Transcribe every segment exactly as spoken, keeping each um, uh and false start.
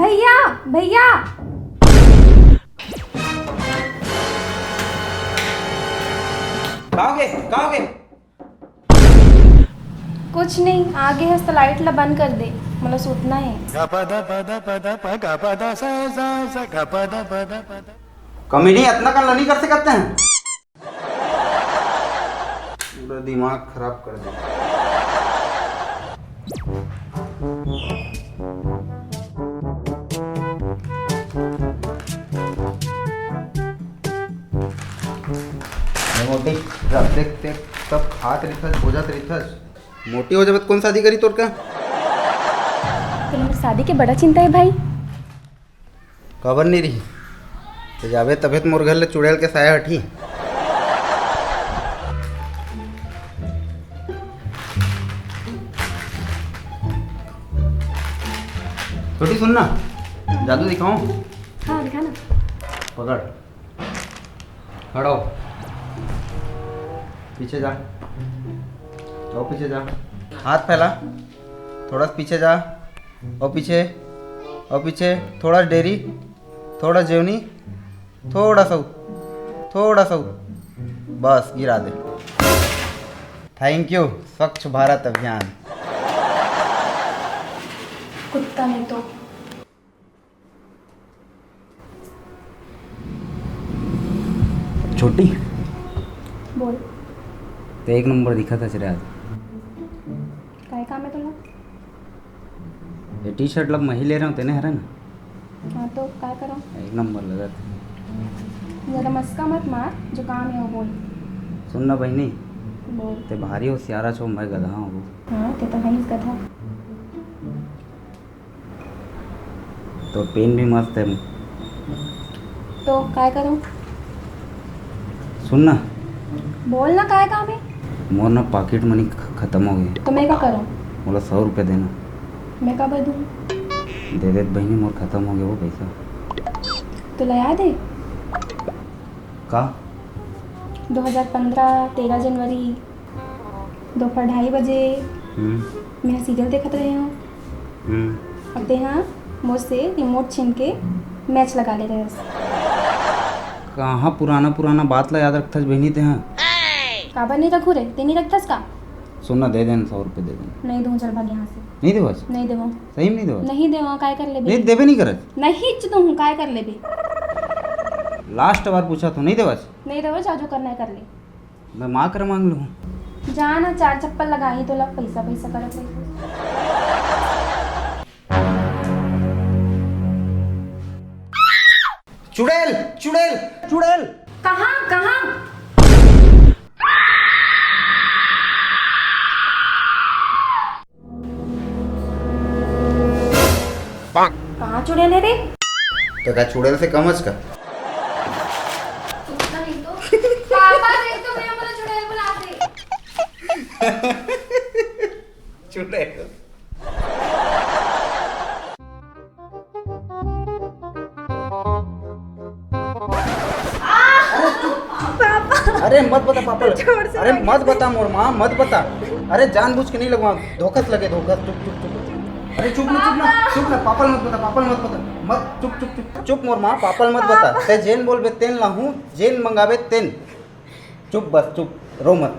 भैया, भैया। का होगे? का होगे? कुछ नहीं, आगे हस त लाइट ला बंद कर दे, मोला सुतना हे। कॉमेडी अतना कन ला नहीं कर सकते हैं। पूरा दिमाग खराब कर दे। ए मोटी, रख, देख, देख, सब खात रहिथस, बोजत रहिथस। मोटी हो जाबे त कोन शादी करी तोर का? तोला मोर शादी के बड़ा चिंता हे भाई। काबर नहीं रही? ते जाबे तभे त मोर घर ले चुड़ैल के साया हटही। छोटी सुन ना, जादू दिखाऊं? हाँ, दिखा ना। पकड़, खड़ा हो, पीछे जा, जाओ पीछे जा, हाथ फैला, थोड़ा सा पीछे जा, और पीछे, और पीछे, थोड़ा डेरी, थोड़ा जेवनी, थोड़ा सा, थोड़ा सा, बस गिरा दे। थैंक यू स्वच्छ भारत अभियान। कुत्ता नहीं तो। छोटी, बोल। ते एक नंबर दिखत हस रे आज। काय काम हे तोला? ये टी शर्ट ला मही ले रहे हो, तेने हरे ना? हाँ तो काय करो? एक नंबर लगत। ज्यादा मस्का मत मार, जो काम हे वो बोल। सुन ना बहिनी, बोल। ते भारी होशियारा छो, मैं गधा हूँ। हाँ, ते तो है ही गधा। तो पेन भी मस्त है। तो काय करूं? सुन ना। बोल ना, काय काम है? मोर ना पॉकेट मनी ख-, खत्म हो गई। तो मैं का करूं? मोला सौ रुपया देना। मैं का दूं? दे दे बहनी, मोर खत्म हो गया वो पैसा। तो ला याद है? का? दो हज़ार पंद्रह, तेरह जनवरी, दोपहर ढाई बजे हम्म। मैं सीरियल देखत रहे हूँ। हम्म। अब तेहा मोर से रिमोट छीन के मैच लगा ले रहे। कहाँ पुराना पुराना बात ला याद रखथस बहिनी तेहा? काबर नहीं रखू रे, ते नहीं रखथस का? सुन ना, दे देन, सौ रुपये दे देन। नहीं दूँ, चल भाग यहाँ से। नहीं देवस? नहीं देवो। सही में नहीं देवस? नहीं देवो, काय कर लेबे? नहीं देबे नहीं करत? नहीं च दूँ, काय कर लेबे? लास्ट बार पूछा तो नहीं देवस? नहीं देवो, जा जो करना है कर ले। मैं माँ कर मांग लूँ। जा ना, चार चप्पल लगाही तोला, पैसा पैसा करत रही। चुड़ैल, चुड़ैल, चुड़ैल। कहाँ, कहाँ? कहाँ चुड़ैल है रे? तो का चुड़ैल से कम का? पापा देख तो मैं बोला चुड़ैल बुलाते। चुड़ैल। अरे मत बता पापा। जोर से अरे मत बता मोर माँ, मत बता। अरे जानबूझ के नहीं लगवा, धोखस लगे, धोखस। चुप चुप चुप। अरे चुप ना, चुप ना, चुप ना, पापा मत बता, पापा मत बता। मत, चुप चुप चुप चुप मोर माँ, पापा मत बता। ते जेन बोलबे तेन लाहूँ, जेन मंगाबे तेन। चुप बस, चुप, रो मत।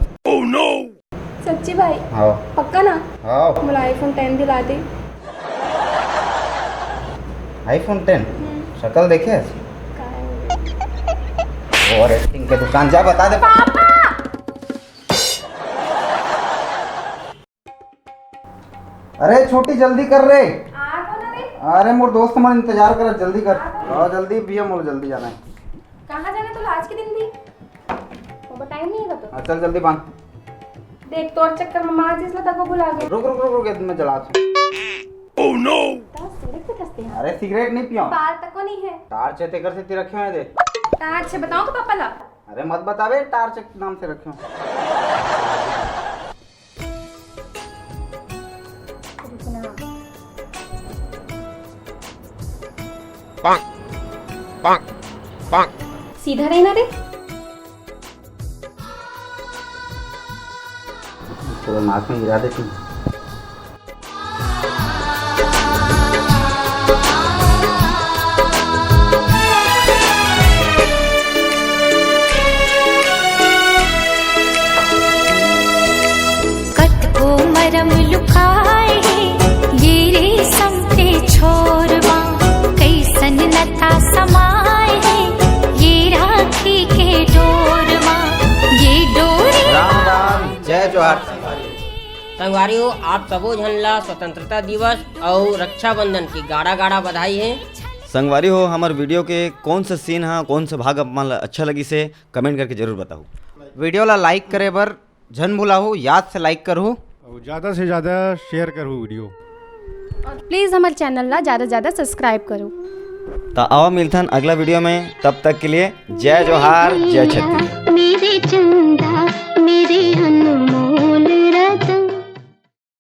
सच्ची भाई? हाँ। पक्का ना? हाँ। मोला iPhone ten दिला दे। iPhone ten? हम्म। शकल देखे हस? काय? ओवर एक्टिंग के दुकान जा, बता दे। पापा! अरे छोटी, जल्दी कर रे। आ तो ना रे। अरे मोर दोस्त मन इंतजार करत, जल्दी कर। आ तो ना। हाँ जल्दी भैया, मोर जल्दी जाना है। कहाँ जाना तोला आज के दिन भी? वो टाइम नहीं है तो। हाँ चल जल्दी बांध। देख तोर चक्कर में माचिस ला तको भुला गए। रुक रुक रुक रुक, ये मैं जलात हूँ। Oh no! तो सिगरेट पे खसते हैं। अरे सिगरेट नहीं पिया। बाल तको नहीं है। टार्च है तेकर से रखे हुए दे। टार्च है, बताओ तो पापा ला। अरे मत बतावे, टार्च के नाम से रखे हो। रुकना। पाक, पाक, पाक। सीधा रही ना रे। पूरा नाक में गिरा दे तू। आए हे ये रेशम के छोर मा, कैसन लता समाए हे ये राखी के डोर मा, ये डोरी। राम राम, जय जोहार संगवारी हो। संगवारी हो, आप सबो झन ला स्वतंत्रता दिवस अउ रक्षाबंधन की गाड़ा गाड़ा बधाई हे। संगवारी हो, हमर वीडियो के कौन सा सीन हा, कौन सा भाग आप मन ला अच्छा लगिस हे, कमेंट करके जरूर बताहू। वीडियो ला लाइक करे बर झन भुलाहू, याद से लाइक करहू। और ज़्यादा से ज़्यादा शेयर करहू वीडियो। और प्लीज हमर चैनल ला ज्यादा से ज्यादा सब्सक्राइब करो। त आवा मिलथन अगला वीडियो में, तब तक के लिए जय जोहार, जय छत्तीसगढ़।